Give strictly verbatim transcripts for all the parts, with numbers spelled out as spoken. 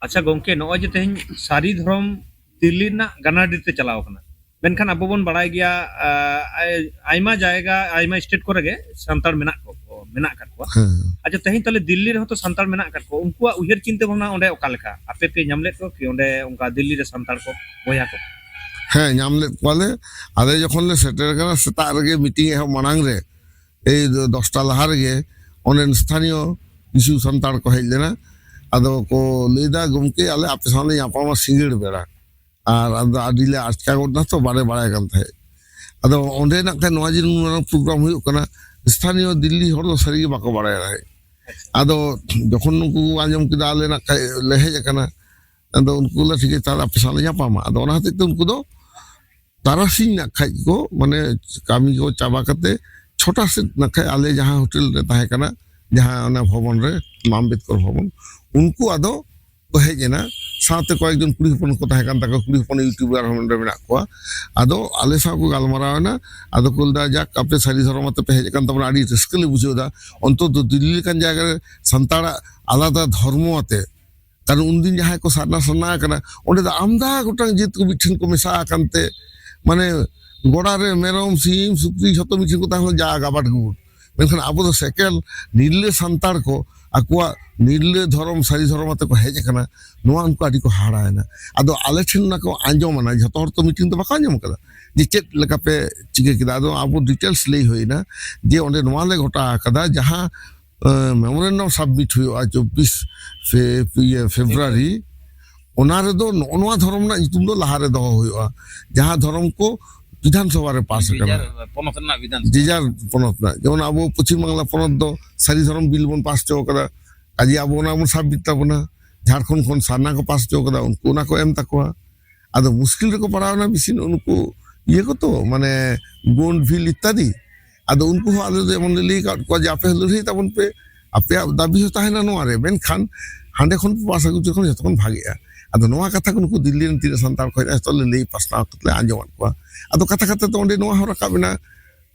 ᱟᱪᱪᱷᱟ ᱜᱚᱝᱠᱮ, ᱱᱚᱜᱼᱚᱭ ᱡᱮ ᱛᱮᱦᱮᱧ ᱥᱟᱹᱨᱤ ᱫᱷᱚᱨᱚᱢ ᱫᱤᱞᱞᱤ ᱨᱮᱱᱟᱜ ᱜᱟᱱᱟᱰᱤ ᱛᱮ ᱪᱟᱞᱟᱣ ᱠᱟᱱᱟ, ᱢᱮᱱᱠᱷᱟᱱ ᱟᱵᱚ ᱵᱚᱱ ᱵᱟᱲᱟᱭ ᱜᱮᱭᱟ, ᱟᱭᱢᱟ ᱡᱟᱭᱜᱟ, ᱟᱭᱢᱟ ᱥᱴᱮᱴ ᱠᱚᱨᱮ ᱜᱮ ᱥᱟᱱᱛᱟᱲ ᱢᱮᱱᱟᱜ ᱠᱚ ᱢᱮᱱᱟᱜ ᱟᱠᱟᱫ ᱠᱚᱣᱟ᱾ ᱟᱪᱪᱷᱟ, ᱛᱮᱦᱮᱧ ᱛᱟᱦᱞᱮ ᱫᱤᱞᱞᱤ ᱨᱮᱦᱚᱸ ᱛᱚ ᱥᱟᱱᱛᱟᱲ ᱢᱮᱱᱟᱜ ᱟᱠᱟᱫ ᱠᱚᱣᱟ, ᱩᱱᱠᱩᱣᱟᱜ ᱩᱭᱦᱟᱹᱨ ᱪᱤᱱᱛᱟᱹ ᱵᱷᱟᱵᱽᱱᱟ ᱚᱸᱰᱮ ᱚᱠᱟ ᱞᱮᱠᱟ? ᱟᱯᱮ ᱯᱮ ᱧᱟᱢ ᱞᱮᱫ ᱠᱚᱣᱟ ᱠᱤ ᱚᱸᱰᱮ ᱚᱱᱠᱟ ᱫᱤᱞᱞᱤ ᱨᱮ ᱥᱟᱱᱛᱟᱲ ᱠᱚ ᱵᱚᱭᱦᱟ ᱠᱚ? ᱦᱮᱸ, ᱧᱟᱢ ᱞᱮᱫ ᱠᱚᱣᱟᱞᱮ᱾ ᱟᱞᱮ ᱡᱚᱠᱷᱚᱱ ᱞᱮ ᱥᱮᱴᱮᱨ ᱠᱟᱱᱟ, ᱥᱮᱛᱟᱜ ᱨᱮᱜᱮ ᱢᱤᱴᱤᱝ ᱮᱦᱚᱵ ᱢᱟᱲᱟᱝ ᱨᱮ, ᱮᱭ ᱫᱚᱥᱴᱟ ᱞᱟᱦᱟ ᱨᱮᱜᱮ, ᱚᱸᱰᱮᱱ ᱥᱛᱷᱟᱱᱤᱭᱚ ᱠᱤᱪᱷᱩ ᱥᱟᱱᱛᱟᱲ ᱠᱚ ᱦᱮᱡ ᱞᱮᱱᱟ᱾ ᱟᱫᱚ ᱠᱚ ᱞᱟᱹᱭᱫᱟ, "ᱜᱚᱢᱠᱮ, ᱟᱞᱮ ᱟᱯᱮ ᱥᱟᱶ ᱞᱮ ᱧᱟᱯᱟᱢᱟ ᱥᱤᱸᱜᱟᱹᱲ ᱵᱮᱲᱟ, ᱟᱨ ᱟᱫᱚ ᱟᱹᱰᱤ ᱞᱮ ᱟᱪᱠᱟ ᱜᱚᱫ ᱱᱟ ᱛᱚ, ᱵᱟᱞᱮ ᱵᱟᱲᱟᱭ ᱠᱟᱱ ᱛᱟᱦᱮᱸᱫ᱾" ᱟᱫᱚ ᱚᱸᱰᱮ ᱱᱟᱜ ᱠᱷᱟᱱ ᱱᱚᱣᱟ ᱡᱮ ᱱᱩᱱ ᱢᱟᱨᱟᱝ ᱯᱨᱳᱜᱨᱟᱢ ᱦᱩᱭᱩᱜ ᱠᱟᱱᱟ, ᱥᱛᱷᱟᱱᱤᱭᱚ ᱫᱤᱞᱞᱤ ᱦᱚᱲ ᱫᱚ ᱥᱟᱹᱨᱤᱜᱮ ᱵᱟᱠᱚ ᱵᱟᱲᱟᱭᱟ ᱛᱟᱦᱮᱸᱫ᱾ ᱟᱫᱚ ᱡᱚᱠᱷᱚᱱ ᱱᱩᱠᱩ ᱠᱚ ᱟᱸᱡᱚᱢ ᱠᱮᱫᱟ ᱟᱞᱮ ᱱᱟᱜ ᱠᱷᱟᱱ ᱞᱮ ᱦᱮᱡ ᱟᱠᱟᱱᱟ, ᱟᱫᱚ ᱩᱱᱠᱩ ᱞᱮ ᱴᱷᱤᱠ ᱜᱮᱭᱟ, ᱛᱟᱦᱞᱮ ᱟᱯᱮ ᱥᱟᱶ ᱞᱮ ᱧᱟᱯᱟᱢᱟ᱾ ᱟᱫᱚ ᱚᱱᱟ ᱦᱚᱛᱮᱡ ᱛᱮ ᱩᱱᱠᱩ ᱫᱚ ᱛᱟᱨᱟᱥᱤᱧ ᱱᱟᱜ ᱠᱷᱟᱡ ᱠᱚ, ᱢᱟᱱᱮ, ᱠᱟᱹᱢᱤ ᱠᱚ ᱪᱟᱵᱟ ᱠᱟᱛᱮ ᱪᱷᱚᱴᱟ ᱥᱮᱫ ᱱᱟᱜ ᱠᱷᱟᱡ ᱟᱞᱮ ᱡᱟᱦᱟᱸ ᱦᱳᱴᱮᱞ ᱨᱮ ᱛᱟᱦᱮᱸ ᱠᱟᱱᱟ, ᱡᱟᱦᱟᱸ ᱚᱱᱟ ᱵᱷᱚᱵᱚᱱ ᱨᱮ, ᱟᱢᱵᱮᱫᱠᱚᱨ ᱵᱷᱚᱵᱚᱱ, ᱩᱱᱠᱩ ᱟᱫᱚ ᱠᱚ ᱦᱮᱡ ᱮᱱᱟ᱾ ᱥᱟᱶᱛᱮ ᱠᱚᱭᱮᱠ ᱡᱚᱱ ᱠᱩᱲᱤ ᱦᱚᱯᱚᱱ ᱠᱚ ᱛᱟᱦᱮᱸ ᱠᱟᱱ ᱛᱟᱠᱚᱣᱟ, ᱠᱩᱲᱤ ᱦᱚᱯᱚᱱ ᱤᱭᱩᱴᱩᱵᱟᱨ ᱦᱚᱸ ᱱᱚᱰᱮ ᱢᱮᱱᱟᱜ ᱠᱚᱣᱟ᱾ ᱟᱫᱚ ᱟᱞᱮ ᱥᱟᱶ ᱠᱚ ᱜᱟᱞᱢᱟᱨᱟᱣ ᱮᱱᱟ᱾ ᱟᱫᱚ ᱠᱚ ᱞᱟᱹᱭᱫᱟ, "ᱡᱟᱠ, ᱟᱯᱮ ᱥᱟᱹᱨᱤ ᱫᱷᱚᱨᱚᱢ ᱟᱛᱮ ᱯᱮ ᱦᱮᱡ ᱟᱠᱟᱱ ᱛᱟᱵᱚᱱᱟ, ᱟᱹᱰᱤ ᱨᱟᱹᱥᱠᱟᱹ ᱞᱮ ᱵᱩᱡᱷᱟᱹᱣ ᱮᱫᱟ, ᱚᱱᱛᱚᱛᱚ ᱫᱤᱞᱞᱤ ᱞᱮᱠᱟᱱ ᱡᱟᱭᱜᱟ ᱨᱮ ᱥᱟᱱᱛᱟᱲᱟᱜ ᱟᱞᱟᱫᱟ ᱫᱷᱚᱨᱢᱚ ᱟᱛᱮ", ᱠᱟᱨᱚᱱ ᱩᱱᱫᱤᱱ ᱡᱟᱦᱟᱸᱭ ᱠᱚ ᱥᱟᱨᱱᱟ ᱥᱟᱨᱱᱟ ᱟᱠᱟᱱᱟ, ᱚᱸᱰᱮ ᱫᱚ ᱟᱢᱫᱟ ᱜᱚᱴᱟᱝ ᱡᱟᱹᱛ ᱠᱚ ᱢᱤᱫ ᱴᱷᱮᱱ ᱠᱚ ᱢᱮᱥᱟ ᱟᱠᱟᱱ ᱛᱮ, ᱢᱟᱱᱮ, ᱜᱚᱲᱟ ᱨᱮ ᱢᱮᱨᱚᱢ, ᱥᱤᱢ, ᱥᱩᱠᱨᱤ ᱡᱷᱚᱛᱚ ᱢᱤᱫ ᱴᱷᱮᱱ ᱠᱚ ᱛᱟᱦᱮᱸ ᱞᱮᱱᱟ, ᱡᱟ ᱜᱟᱵᱟᱴ ᱜᱩᱵᱩᱴ᱾ ᱢᱮᱱᱠᱷᱟᱱ ᱟᱵᱚ ᱫᱚ ᱥᱮᱠᱮᱞ ᱱᱤᱨᱞᱟᱹ ᱥᱟᱱᱛᱟᱲ ᱠᱚ ᱟᱠᱚᱣᱟᱜ ᱱᱤᱨᱞᱟᱹ ᱫᱷᱚᱨᱚᱢ, ᱥᱟᱹᱨᱤ ᱫᱷᱚᱨᱚᱢ ᱟᱛᱮ ᱠᱚ ᱦᱮᱡ ᱟᱠᱟᱱᱟ, ᱱᱚᱣᱟ ᱩᱱᱠᱩ ᱟᱹᱰᱤ ᱠᱚ ᱦᱟᱦᱟᱲᱟᱭᱮᱱᱟ᱾ ᱟᱫᱚ ᱟᱞᱮ ᱴᱷᱮᱱ ᱚᱱᱟ ᱠᱚ ᱟᱸᱡᱚᱢ ᱟᱱᱟ, ᱡᱷᱚᱛᱚ ᱦᱚᱲ ᱛᱚ ᱢᱤᱴᱤᱝ ᱫᱚ ᱵᱟᱠᱚ ᱟᱸᱡᱚᱢ ᱟᱠᱟᱫᱟ ᱡᱮ ᱪᱮᱫ ᱞᱮᱠᱟ ᱯᱮ ᱪᱤᱠᱟᱹ ᱠᱮᱫᱟ᱾ ᱟᱫᱚ ᱟᱵᱚ ᱰᱤᱴᱮᱞᱥ ᱞᱟᱹᱭ ᱦᱩᱭᱱᱟ ᱡᱮ ᱚᱸᱰᱮ ᱱᱚᱣᱟ ᱞᱮ ᱜᱚᱴᱟ ᱟᱠᱟᱫᱟ, ᱡᱟᱦᱟᱸ ᱢᱮᱢᱳᱨᱮᱱᱰᱟᱢ ᱥᱟᱵᱢᱤᱴ ᱦᱩᱭᱩᱜᱼᱟ ᱪᱚᱵᱵᱤᱥ ᱯᱷᱮ-, ᱤᱭᱟᱹ, ᱯᱷᱮᱵᱽᱨᱩᱣᱟᱨᱤ, ᱚᱱᱟ ᱨᱮᱫᱚ ᱱᱚᱜᱼᱚ ᱱᱚᱣᱟ ᱫᱷᱚᱨᱚᱢ ᱨᱮᱱᱟᱜ ᱧᱩᱛᱩᱢ ᱫᱚ ᱞᱟᱦᱟᱨᱮ ᱫᱚᱦᱚ ᱦᱩᱭᱩᱜᱼᱟ, ᱡᱟᱦᱟᱸ ᱫᱷᱚᱨᱚᱢ ᱠᱚ ᱵᱤᱫᱷᱟᱱ ᱥᱚᱵᱷᱟ ᱨᱮ ᱯᱟᱥ ᱟᱠᱟᱱᱟ᱾ ᱡᱮᱡᱟᱨ ᱯᱚᱱᱚᱛ ᱨᱮᱱᱟᱜ ᱵᱤᱫᱷᱟᱱ ᱥᱚᱵᱷᱟ᱾ ᱡᱮᱡᱟᱨ ᱯᱚᱱᱚᱛ ᱨᱮᱱᱟᱜ, ᱡᱮᱢᱚᱱ ᱟᱵᱚ ᱯᱚᱪᱷᱤᱢ ᱵᱟᱝᱞᱟ ᱯᱚᱱᱚᱛ ᱫᱚ ᱥᱟᱹᱨᱤ ᱫᱷᱚᱨᱚᱢ ᱵᱤᱞ ᱵᱚᱱ ᱯᱟᱥ ᱦᱚᱪᱚ ᱠᱟᱫᱟ, ᱠᱟᱡᱮ ᱟᱵᱚ ᱚᱱᱟ ᱵᱚᱱ ᱥᱟᱵᱢᱤᱴ ᱛᱟᱵᱚᱱᱟ᱾ ᱡᱷᱟᱲᱠᱷᱚᱸᱰ ᱠᱷᱚᱱ ᱥᱟᱨᱱᱟ ᱠᱚ ᱯᱟᱥ ᱦᱚᱪᱚ ᱠᱟᱫᱟ, ᱩᱱᱠᱩ ᱚᱱᱟ ᱠᱚ ᱮᱢ ᱛᱟᱠᱚᱣᱟ᱾ ᱟᱫᱚ ᱢᱩᱥᱠᱤᱞ ᱨᱮᱠᱚ ᱯᱟᱲᱟᱣ ᱮᱱᱟ ᱵᱮᱥᱤ ᱱᱩᱠᱩ ᱤᱭᱟᱹ ᱠᱚ ᱛᱚ, ᱢᱟᱱᱮ, ᱜᱳᱱᱰ ᱵᱷᱤᱞ ᱤᱛᱛᱟᱫᱤ᱾ ᱟᱫᱚ ᱩᱱᱠᱩ ᱦᱚᱸ ᱟᱞᱮ ᱫᱚ ᱮᱢᱚᱱ ᱞᱮ ᱞᱟᱹᱭ ᱟᱠᱟᱫ ᱠᱚᱣᱟ ᱡᱮ, "ᱟᱯᱮ ᱦᱚᱸ ᱞᱟᱹᱲᱦᱟᱹᱭ ᱛᱟᱵᱚᱱ ᱯᱮ, ᱟᱯᱮᱭᱟᱜ ᱫᱟᱹᱵᱤ ᱦᱚᱸ ᱛᱟᱦᱮᱱᱟ ᱱᱚᱣᱟ ᱨᱮ, ᱢᱮᱱᱠᱷᱟᱱ ᱦᱟᱸᱰᱮ ᱠᱷᱚᱱ ᱯᱮ ᱯᱟᱥ ᱟᱹᱜᱩ ᱦᱚᱪᱚ ᱞᱮᱠᱷᱟᱱ ᱡᱚᱛᱚ ᱠᱷᱚᱱ ᱵᱷᱟᱜᱮᱜᱼᱟ᱾" ᱟᱫᱚ ᱱᱚᱣᱟ ᱠᱟᱛᱷᱟ ᱠᱚ ᱱᱩᱠᱩ ᱫᱤᱞᱞᱤ ᱨᱮᱱ ᱛᱤᱱᱟᱹᱜ ᱥᱟᱱᱛᱟᱲ ᱠᱚ ᱦᱮᱡ ᱮᱱᱟ, ᱡᱚᱛᱚ ᱞᱮ ᱞᱟᱹᱭ ᱯᱟᱥᱱᱟᱣ ᱠᱟᱛᱮ ᱞᱮ ᱟᱸᱡᱚᱢᱟᱫ ᱠᱚᱣᱟ᱾ ᱟᱫᱚ ᱠᱟᱛᱷᱟ ᱠᱟᱛᱷᱟ ᱛᱮ ᱚᱸᱰᱮ ᱱᱚᱣᱟ ᱦᱚᱸ ᱨᱟᱠᱟᱵ ᱮᱱᱟ,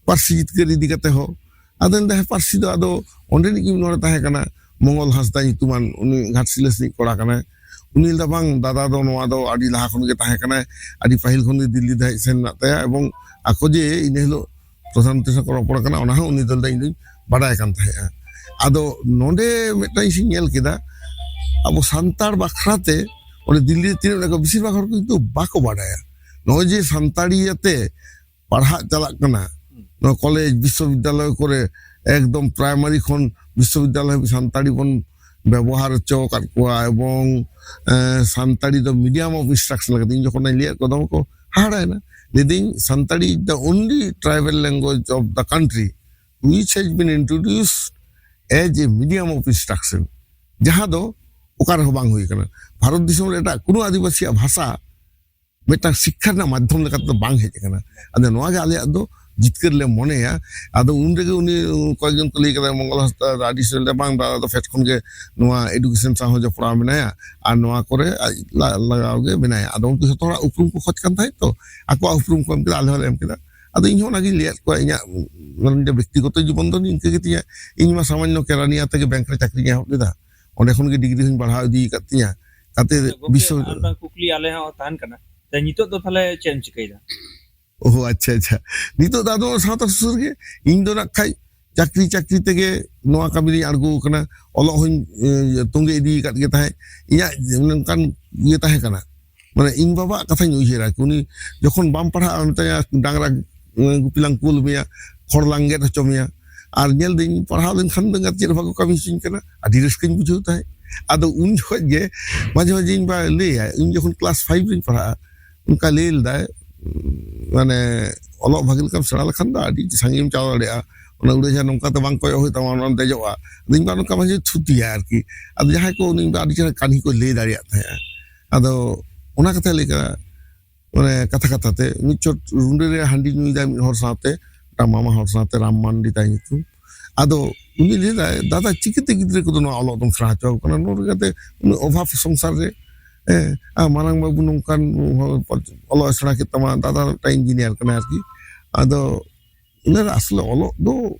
ᱯᱟᱹᱨᱥᱤ ᱡᱤᱛᱠᱟᱹᱨ ᱤᱫᱤ ᱠᱟᱛᱮ ᱦᱚᱸ᱾ ᱟᱫᱚ ᱮᱱᱛᱮ ᱯᱟᱹᱨᱥᱤ ᱫᱚ ᱟᱫᱚ ᱚᱸᱰᱮᱱᱤᱡ ᱜᱮ ᱢᱤᱫ ᱦᱚᱲᱮ ᱛᱟᱦᱮᱸ ᱠᱟᱱᱟ, ᱢᱚᱝᱜᱚᱞ ᱦᱟᱸᱥᱫᱟ ᱧᱩᱛᱩᱢᱟᱱ, ᱩᱱᱤ ᱜᱷᱟᱴᱥᱤᱞᱟᱹ ᱥᱮᱱᱤᱡ ᱠᱚᱲᱟ ᱠᱟᱱᱟᱭ᱾ ᱩᱱᱤ ᱞᱟᱹᱭᱫᱟ, "ᱵᱟᱝ, ᱫᱟᱫᱟ ᱫᱚ ᱱᱚᱣᱟ ᱫᱚ ᱟᱹᱰᱤ ᱞᱟᱦᱟ ᱠᱷᱚᱱ ᱜᱮ ᱛᱟᱦᱮᱸ ᱠᱟᱱᱟᱭ, ᱟᱹᱰᱤ ᱯᱟᱹᱦᱤᱞ ᱠᱷᱚᱱ ᱜᱮ ᱫᱤᱞᱞᱤ ᱫᱷᱟᱹᱵᱤᱡ ᱥᱮᱱ ᱢᱮᱱᱟᱜ ᱛᱟᱭᱟ, ᱮᱵᱚᱝ ᱟᱠᱚ ᱡᱮ ᱤᱱᱟᱹ ᱦᱤᱞᱳᱜ ᱯᱨᱚᱫᱷᱟᱱ ᱢᱚᱱᱛᱨᱤ ᱥᱟᱶ ᱠᱚ ᱨᱚᱯᱚᱲ ᱠᱟᱱᱟ, ᱚᱱᱟ ᱦᱚᱸ ᱩᱱᱤ ᱫᱚ ᱞᱟᱹᱭᱫᱟ ᱤᱧ ᱫᱚᱧ ᱵᱟᱰᱟᱭ ᱠᱟᱱ ᱛᱟᱦᱮᱸᱫᱼᱟ᱾" ᱟᱫᱚ ᱱᱚᱰᱮ ᱢᱤᱫᱴᱟᱝ ᱤᱧ ᱧᱮᱞ ᱠᱮᱫᱟ, ᱟᱵᱚ ᱥᱟᱱᱛᱟᱲ ᱵᱟᱠᱷᱨᱟ ᱛᱮ ᱚᱸᱰᱮ ᱫᱤᱞᱞᱤ ᱨᱮ ᱛᱤᱱᱟᱹᱜ ᱢᱮᱱᱟᱜ ᱠᱚᱣᱟ, ᱵᱮᱥᱤᱨ ᱵᱷᱟᱜᱽ ᱦᱚᱲ ᱠᱚ ᱠᱤᱱᱛᱩ ᱵᱟᱠᱚ ᱵᱟᱰᱟᱭᱟ᱾ ᱱᱚᱜᱼᱚᱭ ᱡᱮ ᱥᱟᱱᱛᱟᱲᱤ ᱟᱛᱮ ᱯᱟᱲᱦᱟᱜ ᱪᱟᱞᱟᱜ ᱠᱟᱱᱟ, ᱱᱚᱣᱟ ᱠᱚᱞᱮᱡᱽ, ᱵᱤᱥᱥᱚᱵᱤᱫᱽᱫᱟᱞᱚᱭ ᱠᱚᱨᱮ ᱮᱠᱫᱚᱢ ᱯᱨᱟᱭᱢᱟᱨᱤ ᱠᱷᱚᱱ ᱵᱤᱥᱥᱚᱵᱤᱫᱽᱫᱟᱞᱚᱭ ᱦᱟᱹᱵᱤᱡ ᱥᱟᱱᱛᱟᱲᱤ ᱵᱚᱱ ᱵᱮᱵᱚᱦᱟᱨ ᱦᱚᱪᱚ ᱟᱠᱟᱫ ᱠᱚᱣᱟ, ᱮᱵᱚᱝ ᱮᱸ, ᱥᱟᱱᱛᱟᱲᱤ ᱫᱚ medium of instruction ᱞᱮᱠᱟᱛᱮ ᱤᱧ ᱡᱚᱠᱷᱚᱱ ᱤᱧ ᱞᱟᱹᱭᱟᱫ ᱠᱚᱣᱟ, ᱫᱚᱢᱮ ᱠᱚ ᱦᱟᱦᱟᱲᱟᱭᱮᱱᱟ᱾ ᱞᱟᱹᱭᱫᱟᱹᱧ, "Santali is the only tribal language of the country which has been introduced as a medium of instruction", ᱡᱟᱦᱟᱸ ᱫᱚ ᱚᱠᱟ ᱨᱮᱦᱚᱸ ᱵᱟᱝ ᱦᱩᱭ ᱟᱠᱟᱱᱟ᱾ ᱵᱷᱟᱨᱚᱛ ᱫᱤᱥᱚᱢ ᱨᱮ ᱮᱴᱟᱜ ᱠᱳᱱᱳ ᱟᱹᱫᱤᱵᱟᱹᱥᱤᱭᱟᱜ ᱵᱷᱟᱥᱟ ᱢᱤᱫᱴᱟᱝ ᱥᱤᱠᱠᱷᱟ ᱨᱮᱱᱟᱜ ᱢᱟᱫᱽᱫᱷᱚᱢ ᱞᱮᱠᱟᱛᱮ ᱫᱚ ᱵᱟᱝ ᱦᱮᱡ ᱟᱠᱟᱱᱟ᱾ ᱟᱫᱚ ᱱᱚᱣᱟ ᱜᱮ ᱟᱞᱮᱭᱟᱜ ᱫᱚ ᱡᱤᱛᱠᱟᱹᱨ ᱞᱮ ᱢᱚᱱᱮᱭᱟ᱾ ᱟᱫᱚ ᱩᱱ ᱨᱮᱜᱮ ᱩᱱᱤ, ᱠᱚᱭᱮᱠ ᱡᱚᱱ ᱠᱚ ᱞᱟᱹᱭ ᱠᱮᱫᱟ, ᱢᱚᱝᱜᱚᱞ ᱦᱟᱸᱥᱫᱟ ᱟᱹᱰᱤ ᱥᱮᱫ ᱨᱮ ᱵᱟᱝ, ᱫᱟᱫᱟ ᱫᱚ ᱯᱷᱮᱰ ᱠᱷᱚᱱ ᱜᱮ ᱱᱚᱣᱟ ᱮᱰᱩᱠᱮᱥᱚᱱ ᱥᱟᱶ ᱦᱚᱸ ᱡᱚᱯᱲᱟᱣ ᱢᱮᱱᱟᱭᱟ, ᱟᱨ ᱱᱚᱣᱟ ᱠᱚᱨᱮ ᱟᱡ ᱞᱟ-, ᱞᱟᱜᱟᱣ ᱜᱮ ᱢᱮᱱᱟᱭᱟ᱾ ᱟᱫᱚ ᱩᱱᱠᱩ ᱡᱷᱚᱛᱚ ᱦᱚᱲᱟᱜ ᱩᱯᱨᱩᱢ ᱠᱚ ᱠᱷᱚᱡᱽ ᱠᱟᱱ ᱛᱟᱦᱮᱸᱫ ᱛᱚ, ᱟᱠᱚᱣᱟᱜ ᱩᱯᱨᱩᱢ ᱠᱚ ᱮᱢ ᱠᱮᱫᱟ, ᱟᱞᱮ ᱦᱚᱸᱞᱮ ᱮᱢ ᱠᱮᱫᱟ᱾ ᱟᱫᱚ ᱤᱧ ᱦᱚᱸ ᱚᱱᱟᱜᱤᱧ ᱞᱟᱹᱭᱟᱫ ᱠᱚᱣᱟ, ᱤᱧᱟᱹᱜ ᱢᱟᱱᱮ ᱵᱮᱠᱛᱤᱜᱚᱛᱚ ᱡᱤᱵᱚᱱ ᱫᱚ ᱱᱤᱝᱠᱟᱹ ᱜᱮ ᱛᱤᱧᱟ᱾ ᱤᱧ ᱢᱟ ᱥᱟᱢᱟᱱᱱᱚ ᱠᱮᱨᱟᱱᱤ ᱟᱛᱮ ᱜᱮ ᱵᱮᱝᱠ ᱨᱮ ᱪᱟᱹᱠᱨᱤᱧ ᱮᱦᱚᱵ ᱞᱮᱫᱟ, ᱚᱸᱰᱮ ᱠᱷᱚᱱ ᱜᱮ ᱰᱤᱜᱽᱨᱤ ᱦᱚᱸᱧ ᱵᱟᱲᱦᱟᱣ ᱤᱫᱤ ᱟᱠᱟᱫ ᱛᱤᱧᱟ᱾ ᱠᱟᱛᱮ ᱜᱚᱢᱠᱮ, ᱵᱤᱥᱥᱚ- ᱟᱨ ᱢᱤᱫᱴᱟᱝ ᱠᱩᱠᱞᱤ ᱟᱞᱮ ᱦᱚᱸ ᱛᱟᱦᱮᱱ ᱠᱟᱱᱟ, ᱛᱚ ᱱᱤᱛᱚᱜ ᱫᱚ ᱛᱟᱦᱞᱮ ᱪᱮᱫ ᱮᱢ ᱪᱤᱠᱟᱹᱭᱮᱫᱟ? ᱳᱦᱳ, ᱟᱪᱪᱷᱟ, ᱟᱪᱪᱷᱟ᱾ ᱱᱤᱛᱚᱜ ᱫᱚ ᱟᱫᱚ ᱥᱟᱶᱛᱟ ᱥᱩᱥᱟᱹᱨ ᱜᱮ᱾ ᱤᱧ ᱫᱚ ᱱᱟᱜ ᱠᱷᱟᱡ ᱪᱟᱹᱠᱨᱤ, ᱪᱟᱹᱠᱨᱤ ᱛᱮᱜᱮ ᱱᱚᱣᱟ ᱠᱟᱹᱢᱤ ᱨᱤᱧ ᱟᱬᱜᱚ ᱟᱠᱟᱱᱟ᱾ ᱚᱞᱚᱜ ᱦᱚᱸᱧ, ᱮ, ᱛᱚᱸᱜᱮ ᱤᱫᱤ ᱟᱠᱟᱫ ᱜᱮ ᱛᱟᱦᱮᱸᱫ᱾ ᱤᱧᱟᱹᱜ ᱱᱚᱝᱠᱟᱱ ᱤᱭᱟᱹ ᱛᱟᱦᱮᱸ ᱠᱟᱱᱟ, ᱢᱟᱱᱮ, ᱤᱧ ᱵᱟᱵᱟᱣᱟᱜ ᱠᱟᱛᱷᱟᱧ ᱩᱭᱦᱟᱹᱨᱟ, ᱩᱱᱤ ᱡᱚᱠᱷᱚᱱ ᱵᱟᱢ ᱯᱟᱲᱦᱟᱜᱼᱟ, ᱢᱮᱛᱟᱭᱟ, "ᱰᱟᱝᱨᱟ, ᱮ, ᱜᱩᱯᱤ ᱞᱟᱝ ᱠᱩᱞ ᱢᱮᱭᱟ, ᱠᱷᱚᱲ ᱞᱟᱝ ᱜᱮᱫ ᱦᱚᱪᱚ ᱢᱮᱭᱟ᱾" ᱟᱨ ᱧᱮᱞ ᱫᱟᱹᱧ, ᱯᱟᱲᱦᱟᱣ ᱞᱮᱱᱠᱷᱟᱱ ᱫᱚ ᱮᱸᱜᱟᱛ ᱪᱮᱫ ᱦᱚᱸ ᱵᱟᱠᱚ ᱠᱟᱹᱢᱤ ᱦᱚᱪᱚᱧ ᱠᱟᱱᱟ, ᱟᱹᱰᱤ ᱨᱟᱹᱥᱠᱟᱹᱧ ᱵᱩᱡᱷᱟᱹᱣ ᱛᱟᱦᱮᱸᱫ᱾ ᱟᱫᱚ ᱩᱱ ᱡᱚᱠᱷᱚᱡ ᱜᱮ ᱢᱟᱡᱷᱮ ᱢᱟᱡᱷᱮ ᱤᱧ ᱵᱟ ᱞᱟᱹᱭᱟ, ᱤᱧ ᱡᱚᱠᱷᱚᱱ ᱠᱞᱟᱥ ᱯᱷᱟᱭᱤᱵᱷ ᱨᱤᱧ ᱯᱟᱲᱦᱟᱜᱼᱟ, ᱚᱱᱠᱟ ᱞᱟᱹᱭ ᱞᱮᱫᱟᱭ, ᱢᱟᱱᱮ, "ᱚᱞᱚᱜ ᱵᱷᱟᱜᱮ ᱞᱮᱠᱟᱢ ᱥᱮᱬᱟ ᱞᱮᱠᱷᱟᱱ ᱫᱚ ᱟᱹᱰᱤ ᱥᱟᱺᱜᱤᱧ ᱮᱢ ᱪᱟᱞᱟᱣ ᱫᱟᱲᱮᱭᱟᱜᱼᱟ, ᱚᱱᱟ ᱩᱲᱟᱹᱡᱟᱦᱟᱡᱽ ᱱᱚᱝᱠᱟ ᱛᱮ ᱵᱟᱝ ᱠᱚᱭᱚᱜ ᱦᱩᱭᱩᱜ ᱛᱟᱢᱟ, ᱚᱱᱟᱢ ᱫᱮᱡᱚᱜᱼᱟ᱾" ᱟᱫᱚ ᱤᱧ ᱵᱟ ᱱᱚᱝᱠᱟ ᱢᱟᱡᱷᱮ ᱛᱷᱩᱛᱤᱭᱟ ᱟᱨᱠᱤ᱾ ᱟᱫᱚ ᱡᱟᱦᱟᱸᱭ ᱠᱚ, ᱩᱱᱤ ᱵᱟ ᱟᱹᱰᱤ ᱪᱮᱦᱨᱟ ᱠᱟᱹᱦᱱᱤ ᱠᱚ ᱞᱟᱹᱭ ᱫᱟᱲᱮᱭᱟᱜ ᱛᱟᱦᱮᱸᱜᱼᱟ᱾ ᱟᱫᱚ ᱚᱱᱟ ᱠᱟᱛᱷᱟ ᱞᱟᱹᱭ ᱠᱟᱱᱟ, ᱢᱟᱱᱮ, ᱠᱟᱛᱷᱟ ᱠᱟᱛᱷᱟ ᱛᱮ ᱢᱤᱫ ᱪᱷᱚᱴ ᱨᱩᱸᱰᱟᱹ ᱨᱮ ᱦᱟᱺᱰᱤ ᱧᱩᱭᱮᱫᱟᱭ ᱢᱤᱫ ᱦᱚᱲ ᱥᱟᱶᱛᱮ, ᱢᱤᱫᱴᱟᱝ ᱢᱟᱢᱟ ᱦᱚᱲ ᱥᱟᱶᱛᱮ, ᱨᱟᱢ ᱢᱟᱱᱰᱤ ᱛᱟᱭ ᱧᱩᱛᱩᱢ᱾ ᱟᱫᱚ ᱩᱱᱤ ᱞᱟᱹᱭ ᱫᱟᱭ, "ᱫᱟᱫᱟ, ᱪᱤᱠᱟᱹᱛᱮ ᱜᱤᱫᱽᱨᱟᱹ ᱠᱚᱫᱚ ᱱᱚᱣᱟ ᱚᱞᱚᱜ ᱫᱚᱢ ᱥᱮᱬᱟ ᱦᱚᱪᱚ ᱟᱠᱚ ᱠᱟᱱᱟ? ᱱᱚᱣᱟ ᱞᱮᱠᱟᱛᱮ ᱩᱱᱟᱹᱜ ᱚᱵᱷᱟᱵ ᱥᱚᱝᱥᱟᱨ ᱨᱮ, ᱦᱮᱸ, ᱟᱨ ᱢᱟᱨᱟᱝ ᱵᱟᱹᱵᱩ ᱱᱚᱝᱠᱟᱱ ᱚᱞᱚᱜ ᱮ ᱥᱮᱬᱟ ᱠᱮᱫ ᱛᱟᱢᱟ, ᱫᱟᱫᱟ ᱢᱤᱫᱴᱟᱝ ᱤᱧᱡᱤᱱᱤᱭᱟᱨ ᱠᱟᱱᱟᱭ ᱟᱨᱠᱤ᱾" ᱟᱫᱚ ᱤᱱᱟᱹ ᱨᱮ ᱟᱥᱚᱞᱮ ᱚᱞᱚᱜ ᱫᱚ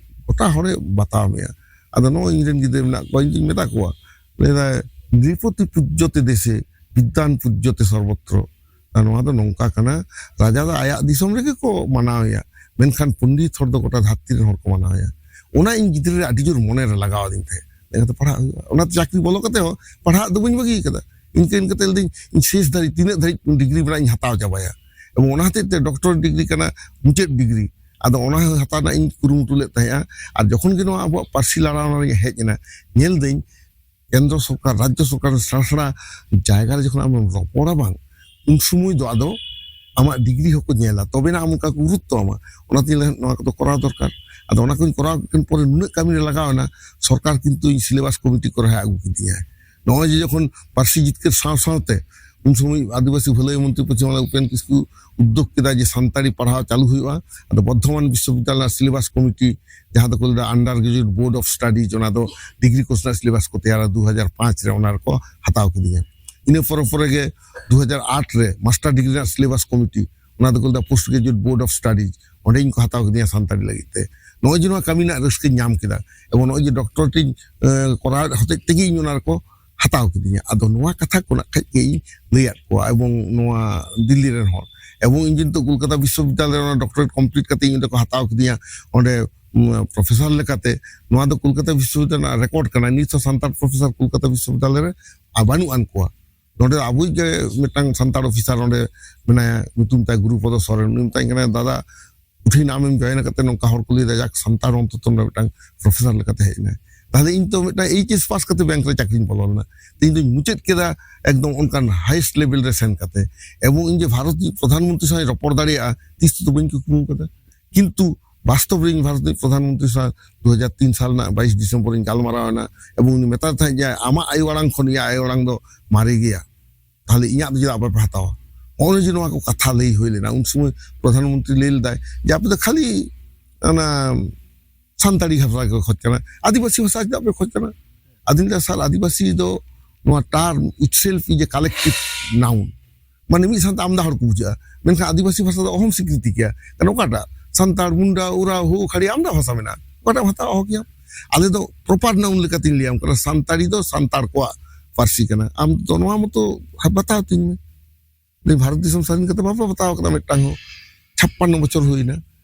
ᱜᱚᱴᱟ ᱦᱚᱲᱮ ᱵᱟᱛᱟᱣ ᱢᱮᱭᱟ᱾ ᱟᱫᱚ ᱱᱚᱜᱼᱚᱭ ᱤᱧ ᱨᱮᱱ ᱜᱤᱫᱽᱨᱟᱹ ᱢᱮᱱᱟᱜ ᱠᱚᱣᱟ, ᱤᱧ ᱫᱩᱧ ᱢᱮᱛᱟ ᱠᱚᱣᱟ, ᱞᱟᱹᱭ ᱫᱟᱭ, "ᱱᱨᱤᱯᱚᱛᱤ ᱯᱩᱡᱽᱡᱚᱛᱮ ᱫᱮᱥᱮ, ᱵᱤᱫᱽᱫᱟᱱ ᱯᱩᱡᱽᱡᱚᱛᱮ ᱥᱚᱨᱵᱚᱛᱨᱚ᱾ ᱟᱨ ᱱᱚᱣᱟ ᱫᱚ ᱱᱚᱝᱠᱟ ᱠᱟᱱᱟ, ᱨᱟᱡᱟ ᱫᱚ ᱟᱭᱟᱜ ᱫᱤᱥᱚᱢ ᱨᱮᱜᱮ ᱠᱚ ᱢᱟᱱᱟᱣᱮᱭᱟ, ᱢᱮᱱᱠᱷᱟᱱ ᱯᱚᱱᱰᱤᱛ ᱦᱚᱲ ᱫᱚ ᱜᱚᱴᱟ ᱫᱷᱟᱹᱨᱛᱤ ᱨᱮᱱ ᱦᱚᱲ ᱠᱚ ᱢᱟᱱᱟᱣᱮᱭᱟ᱾ ᱚᱱᱟ ᱤᱧ ᱜᱤᱫᱽᱨᱟᱹ ᱨᱮ ᱟᱹᱰᱤ ᱡᱳᱨ ᱢᱚᱱᱮ ᱨᱮ ᱞᱟᱜᱟᱣ ᱟᱹᱫᱤᱧ ᱛᱟᱦᱮᱸᱫ, ᱞᱮᱠᱟᱛᱮ ᱯᱟᱲᱦᱟᱜ ᱦᱩᱭᱩᱜᱼᱟ᱾ ᱚᱱᱟᱛᱮ ᱪᱟᱹᱠᱨᱤ ᱵᱚᱞᱚ ᱠᱟᱛᱮ ᱦᱚᱸ ᱯᱟᱲᱦᱟᱜ ᱫᱚ ᱵᱟᱹᱧ ᱵᱟᱹᱜᱤ ᱟᱠᱟᱫᱟ᱾ ᱤᱱᱠᱟᱹ ᱤᱱᱠᱟᱹᱛᱮ ᱞᱟᱹᱭᱫᱟᱹᱧ, ᱤᱧ ᱥᱮᱥ ᱫᱷᱟᱹᱨᱤᱡ, ᱛᱤᱱᱟᱹᱜ ᱫᱷᱟᱹᱨᱤᱡ ᱰᱤᱜᱽᱨᱤ ᱢᱮᱱᱟᱜᱼᱟ, ᱤᱧ ᱦᱟᱛᱟᱣ ᱪᱟᱵᱟᱭᱟ᱾ ᱮᱵᱚᱝ ᱚᱱᱟ ᱦᱚᱛᱮᱡ ᱛᱮ ᱰᱚᱠᱴᱚᱨᱮᱴ ᱰᱤᱜᱽᱨᱤ ᱠᱟᱱᱟ, ᱢᱩᱪᱟᱹᱫ ᱰᱤᱜᱽᱨᱤ᱾ ᱟᱫᱚ ᱚᱱᱟ ᱦᱚᱸ ᱦᱟᱛᱟᱣ ᱨᱮᱱᱟᱜ ᱤᱧ ᱠᱩᱨᱩᱢᱩᱴᱩ ᱞᱮᱫ ᱛᱟᱦᱮᱸᱜᱼᱟ᱾ ᱟᱨ ᱡᱚᱠᱷᱚᱱ ᱜᱮ ᱱᱚᱣᱟ ᱟᱵᱚᱣᱟᱜ ᱯᱟᱹᱨᱥᱤ ᱞᱟᱲᱟᱣ ᱨᱮ ᱦᱮᱡ ᱮᱱᱟ, ᱧᱮᱞ ᱫᱟᱹᱧ ᱠᱮᱱᱫᱨᱚ ᱥᱚᱨᱠᱟᱨ, ᱨᱟᱡᱽᱡᱚ ᱥᱚᱨᱠᱟᱨ ᱨᱮᱱ ᱥᱮᱬᱟ ᱥᱮᱬᱟ ᱡᱟᱭᱜᱟ ᱨᱮ ᱡᱚᱠᱷᱚᱱ ᱟᱢᱮᱢ ᱨᱚᱯᱚᱲᱟ ᱵᱟᱝ, ᱩᱱ ᱥᱚᱢᱚᱭ ᱫᱚ ᱟᱫᱚ ᱟᱢᱟᱜ ᱰᱤᱜᱽᱨᱤ ᱦᱚᱸᱠᱚ ᱧᱮᱞᱟ, ᱛᱚᱵᱮᱱᱟ ᱟᱢ ᱚᱱᱠᱟ ᱠᱚ ᱜᱩᱨᱩᱛᱛᱚ ᱟᱢᱟ᱾ ᱚᱱᱟᱛᱮᱧ ᱞᱟᱹᱭᱟ ᱱᱚᱣᱟ ᱠᱚᱫᱚ ᱠᱚᱨᱟᱣ ᱫᱚᱨᱠᱟᱨ᱾ ᱟᱫᱚ ᱚᱱᱟ ᱠᱚᱧ ᱠᱚᱨᱟᱣ ᱠᱮᱫ ᱯᱚᱨᱮ ᱱᱩᱱᱟᱹᱜ ᱠᱟᱹᱢᱤ ᱨᱮ ᱞᱟᱜᱟᱣ ᱮᱱᱟ, ᱥᱚᱨᱠᱟᱨ ᱠᱤᱱᱛᱩ ᱤᱧ ᱥᱤᱞᱮᱵᱟᱥ ᱠᱚᱢᱤᱴᱤ ᱠᱚᱨᱮ ᱦᱚᱸ ᱟᱹᱜᱩ ᱠᱤᱫᱤᱧᱟ᱾ ᱱᱚᱜᱼᱚᱭ ᱡᱮ ᱡᱚᱠᱷᱚᱱ ᱯᱟᱹᱨᱥᱤ ᱡᱤᱛᱠᱟᱹᱨ ᱥᱟᱶ ᱥᱟᱶᱛᱮ ᱩᱱ ᱥᱚᱢᱚᱭ ᱟᱹᱫᱤᱵᱟᱹᱥᱤ ᱵᱷᱟᱹᱞᱟᱹᱭ ᱢᱚᱱᱛᱨᱤ ᱯᱚᱪᱷᱤᱢ ᱵᱟᱝᱞᱟ ᱩᱯᱮᱱ ᱠᱤᱥᱠᱩ ᱩᱫᱽᱫᱳᱜᱽ ᱠᱮᱫᱟ ᱡᱮ ᱥᱟᱱᱛᱟᱲᱤ ᱯᱟᱲᱦᱟᱣ ᱪᱟᱹᱞᱩ ᱦᱩᱭᱩᱜᱼᱟ᱾ ᱟᱫᱚ ᱵᱚᱨᱫᱷᱚᱢᱟᱱ ᱵᱤᱥᱥᱚᱵᱤᱫᱽᱫᱟᱞᱚᱭ ᱨᱮᱱᱟᱜ ᱥᱤᱞᱮᱵᱟᱥ ᱠᱚᱢᱤᱴᱤ, ᱡᱟᱦᱟᱸ ᱫᱚᱠᱚ ᱞᱟᱹᱭᱫᱟ under graduate board of studies, ᱚᱱᱟ ᱫᱚ ᱰᱤᱜᱽᱨᱤ ᱠᱳᱨᱥ ᱨᱮᱱᱟᱜ ᱥᱤᱞᱮᱵᱟᱥ ᱠᱚ ᱛᱮᱭᱟᱨᱟ, ᱫᱩ ᱦᱟᱡᱟᱨ ᱯᱟᱸᱪ ᱨᱮ ᱚᱱᱟ ᱨᱮᱠᱚ ᱦᱟᱛᱟᱣ ᱠᱤᱫᱤᱧᱟ᱾ ᱤᱱᱟᱹ ᱯᱚᱨᱮ ᱯᱚᱨᱮ ᱜᱮ ᱫᱩ ᱦᱟᱡᱟᱨ ᱟᱴ ᱨᱮ ᱢᱟᱥᱴᱟᱨ ᱰᱤᱜᱽᱨᱤ ᱨᱮᱱᱟᱜ ᱥᱤᱞᱮᱵᱟᱥ ᱠᱚᱢᱤᱴᱤ, ᱚᱱᱟ ᱫᱚᱠᱚ ᱞᱟᱹᱭᱫᱟ post graduate board of studies, ᱚᱸᱰᱮ ᱤᱧ ᱠᱚ ᱦᱟᱛᱟᱣ ᱠᱤᱫᱤᱧᱟ ᱥᱟᱱᱛᱟᱲᱤ ᱞᱟᱹᱜᱤᱫ ᱛᱮ᱾ ᱱᱚᱜᱼᱚᱭ ᱡᱮ ᱱᱚᱣᱟ ᱠᱟᱹᱢᱤ ᱨᱮᱱᱟᱜ ᱨᱟᱹᱥᱠᱟᱹᱧ ᱧᱟᱢ ᱠᱮᱫᱟ, ᱮᱵᱚᱝ ᱱᱚᱜᱼᱚᱭ ᱡᱮ ᱰᱚᱠᱴᱚᱨᱮᱴ ᱤᱧ, ᱮ, ᱠᱚᱨᱟᱣᱮᱫ ᱦᱚᱛᱮᱡ ᱛᱮᱜᱮ ᱤᱧ ᱚᱱᱟ ᱨᱮᱠᱚ ᱦᱟᱛᱟᱣ ᱠᱤᱫᱤᱧᱟ᱾ ᱟᱫᱚ ᱱᱚᱣᱟ ᱠᱟᱛᱷᱟ ᱠᱚ ᱱᱟᱜ ᱠᱷᱟᱡ ᱜᱮ ᱤᱧ ᱞᱟᱹᱭᱟᱫ ᱠᱚᱣᱟ ᱮᱵᱚᱝ ᱱᱚᱣᱟ ᱫᱤᱞᱞᱤ ᱨᱮᱱ ᱦᱚᱲ᱾ ᱮᱵᱚᱝ ᱤᱧ ᱡᱮ ᱱᱤᱛᱚᱜ ᱠᱳᱞᱠᱟᱛᱟ ᱵᱤᱥᱥᱚᱵᱤᱫᱽᱫᱟᱞᱚᱭ ᱨᱮ ᱚᱱᱟ ᱰᱚᱠᱴᱚᱨᱮᱴ ᱠᱚᱢᱯᱞᱤᱴ ᱠᱟᱛᱮ ᱤᱧ ᱚᱸᱰᱮ ᱠᱚ ᱦᱟᱛᱟᱣ ᱠᱤᱫᱤᱧᱟ, ᱚᱸᱰᱮ, ᱩᱢ, ᱯᱨᱚᱯᱷᱮᱥᱚᱨ ᱞᱮᱠᱟᱛᱮ, ᱱᱚᱣᱟ ᱫᱚ ᱠᱳᱞᱠᱟᱛᱟ ᱵᱤᱥᱥᱚᱵᱤᱫᱽᱫᱟᱞᱚᱭ ᱨᱮᱱᱟᱜ ᱨᱮᱠᱚᱨᱰ ᱠᱟᱱᱟ᱾ ᱱᱤᱛ ᱦᱚᱸ ᱥᱟᱱᱛᱟᱲ ᱯᱨᱚᱯᱷᱮᱥᱚᱨ ᱠᱳᱞᱠᱟᱛᱟ ᱵᱤᱥᱥᱚᱵᱤᱫᱽᱫᱟᱞᱚᱭ ᱨᱮ ᱟᱨ ᱵᱟᱹᱱᱩᱜ ᱟᱱ ᱠᱚᱣᱟ᱾ ᱱᱚᱰᱮ ᱟᱵᱚᱭᱤᱡ ᱜᱮ ᱢᱤᱫᱴᱟᱝ ᱥᱟᱱᱛᱟᱲ ᱚᱯᱷᱤᱥᱟᱨ ᱚᱸᱰᱮ ᱢᱮᱱᱟᱭᱟ, ᱧᱩᱛᱩᱢ ᱛᱟᱭ ᱜᱩᱨᱩᱯᱚᱫᱚ ᱥᱚᱨᱮᱱ᱾ ᱩᱱᱤ ᱢᱮᱛᱟᱧ ᱠᱟᱱᱟᱭ, "ᱫᱟᱫᱟ, ᱠᱚᱴᱷᱤᱱ ᱟᱢᱮᱢ ᱡᱚᱭᱮᱱ ᱟᱠᱟᱫ ᱛᱮ ᱱᱚᱝᱠᱟ ᱦᱚᱲ ᱠᱚ ᱞᱟᱹᱭ ᱮᱫᱟ, ᱡᱟᱠ, ᱥᱟᱱᱛᱟᱲ ᱚᱱᱛᱚᱛᱚ ᱢᱤᱫᱴᱟᱝ ᱯᱨᱚᱯᱷᱮᱥᱚᱨ ᱞᱮᱠᱟᱛᱮ ᱦᱮᱡ ᱮᱱᱟᱭ᱾ ᱛᱟᱦᱞᱮ ᱤᱧ ᱛᱚ ᱢᱤᱫᱴᱟᱝ ᱮᱭᱤᱪ ᱮᱥ ᱯᱟᱥ ᱠᱟᱛᱮ ᱵᱮᱝᱠ ᱨᱮ ᱪᱟᱹᱠᱨᱤᱧ ᱵᱚᱞᱚ ᱞᱮᱱᱟ᱾ ᱛᱚ ᱤᱧ ᱫᱚᱧ ᱢᱩᱪᱟᱹᱫ ᱠᱮᱫᱟ ᱮᱠᱫᱚᱢ ᱚᱱᱠᱟᱱ ᱦᱟᱭᱮᱥᱴ ᱞᱮᱵᱮᱞ ᱨᱮ ᱥᱮᱱ ᱠᱟᱛᱮ᱾ ᱮᱵᱚᱝ ᱤᱧ ᱡᱮ ᱵᱷᱟᱨᱚᱛ ᱨᱤᱱᱤᱡ ᱯᱨᱚᱫᱷᱟᱱ ᱢᱚᱱᱛᱨᱤ ᱥᱟᱶ ᱤᱧ ᱨᱚᱯᱚᱲ ᱫᱟᱲᱮᱭᱟᱜᱼᱟ, ᱛᱤᱥ ᱛᱮᱫᱚ ᱵᱟᱹᱧ ᱠᱩᱠᱢᱩ ᱠᱟᱫᱟ᱾ ᱠᱤᱱᱛᱩ ᱵᱟᱥᱛᱚᱵ ᱨᱮ ᱤᱧ ᱵᱷᱟᱨᱚᱛ ᱨᱤᱱᱤᱡ ᱯᱨᱚᱫᱷᱟᱱ ᱢᱚᱱᱛᱨᱤ ᱥᱟᱶ ᱫᱩ ᱦᱟᱡᱟᱨ ᱛᱤᱱ ᱥᱟᱞ ᱨᱮᱱᱟᱜ ᱵᱟᱭᱤᱥ ᱰᱤᱥᱮᱢᱵᱚᱨ ᱤᱧ ᱜᱟᱞᱢᱟᱨᱟᱣ ᱮᱱᱟ ᱮᱵᱚᱝ ᱩᱱᱤ ᱢᱮᱛᱟᱫᱤᱧ ᱛᱟᱦᱮᱸᱫ ᱡᱮ, "ᱟᱢᱟᱜ ᱟᱭᱳ ᱟᱲᱟᱝ ᱠᱷᱚᱱ ᱤᱧᱟᱹᱜ ᱟᱭᱳ ᱟᱲᱟᱝ ᱫᱚ ᱢᱟᱨᱮ ᱜᱮᱭᱟ, ᱛᱟᱦᱞᱮ ᱤᱧᱟᱹᱜ ᱫᱚ ᱪᱮᱫᱟᱜ ᱵᱟᱯᱮ ᱦᱟᱛᱟᱣᱟ?" ᱱᱚᱜᱼᱚᱭ ᱡᱮ ᱱᱚᱣᱟ ᱠᱚ ᱠᱟᱛᱷᱟ ᱞᱟᱹᱭ ᱦᱩᱭ ᱞᱮᱱᱟ, ᱩᱱ ᱥᱚᱢᱚᱭ ᱯᱨᱚᱫᱷᱟᱱ ᱢᱚᱱᱛᱨᱤ ᱞᱟᱹᱭ ᱞᱮᱫᱟᱭ ᱡᱮ, "ᱟᱯᱮ ᱫᱚ ᱠᱷᱟᱹᱞᱤ ᱚᱱᱟ ᱥᱟᱱᱛᱟᱲᱤ ᱵᱷᱟᱥᱟ ᱜᱮ ᱠᱷᱚᱡᱽ ᱠᱟᱱᱟ, ᱟᱹᱫᱤᱵᱟᱹᱥᱤ ᱵᱷᱟᱥᱟ ᱪᱮᱫᱟᱜ ᱯᱮ ᱠᱷᱚᱡᱽ ᱠᱟᱱᱟ?" ᱟᱫᱚᱧ ᱞᱟᱹᱭᱟ, "ᱥᱟᱨ, ᱟᱹᱫᱤᱵᱟᱹᱥᱤ ᱫᱚ ᱱᱚᱣᱟ term itself is a collective noun, ᱢᱟᱱᱮ ᱢᱤᱫ ᱥᱟᱶᱛᱮ ᱟᱢᱫᱟ ᱦᱚᱲ ᱠᱚ ᱵᱩᱡᱷᱟᱹᱜᱼᱟ, ᱢᱮᱱᱠᱷᱟᱱ ᱟᱹᱫᱤᱵᱟᱹᱥᱤ ᱵᱷᱟᱥᱟ ᱫᱚ ᱚᱦᱚᱢ ᱥᱤᱠᱨᱤᱛᱤ ᱠᱮᱭᱟ, ᱠᱟᱨᱚᱱ ᱚᱠᱟᱴᱟᱜ ᱥᱟᱱᱛᱟᱲ, ᱢᱩᱱᱰᱟ, ᱳᱨᱟᱣ, ᱦᱳ, ᱠᱷᱟᱲᱤ, ᱟᱢᱫᱟ ᱵᱷᱟᱥᱟ ᱢᱮᱱᱟᱜᱼᱟ, ᱚᱠᱟᱴᱟᱜ ᱮᱢ ᱦᱟᱛᱟᱣᱟ ᱚᱦᱚ ᱠᱮᱭᱟᱢ?" ᱟᱞᱮ ᱫᱚ ᱯᱨᱚᱯᱟᱨ ᱱᱟᱣᱩᱱ ᱞᱮᱠᱟᱛᱤᱧ ᱞᱟᱹᱭᱟᱢ ᱠᱟᱱᱟ, ᱥᱟᱱᱛᱟᱲᱤ ᱫᱚ ᱥᱟᱱᱛᱟᱲ ᱠᱚᱣᱟᱜ ᱯᱟᱹᱨᱥᱤ ᱠᱟᱱᱟ, ᱟᱢ ᱫᱚ ᱱᱚᱣᱟ ᱢᱚᱛᱚ ᱵᱟᱛᱟᱣ ᱛᱤᱧ ᱢᱮ᱾ ᱞᱟᱹᱭ, ᱵᱷᱟᱨᱚᱛ ᱫᱤᱥᱚᱢ ᱥᱟᱹᱫᱷᱤᱱ ᱠᱟᱛᱮ ᱵᱟᱯᱮ ᱵᱟᱛᱟᱣ ᱠᱟᱫᱟ ᱢᱤᱫᱴᱟᱝ ᱦᱚᱸ, ᱪᱷᱟᱯᱯᱟᱱᱱᱚ ᱵᱚᱪᱷᱚᱨ ᱦᱩᱭᱱᱟ᱾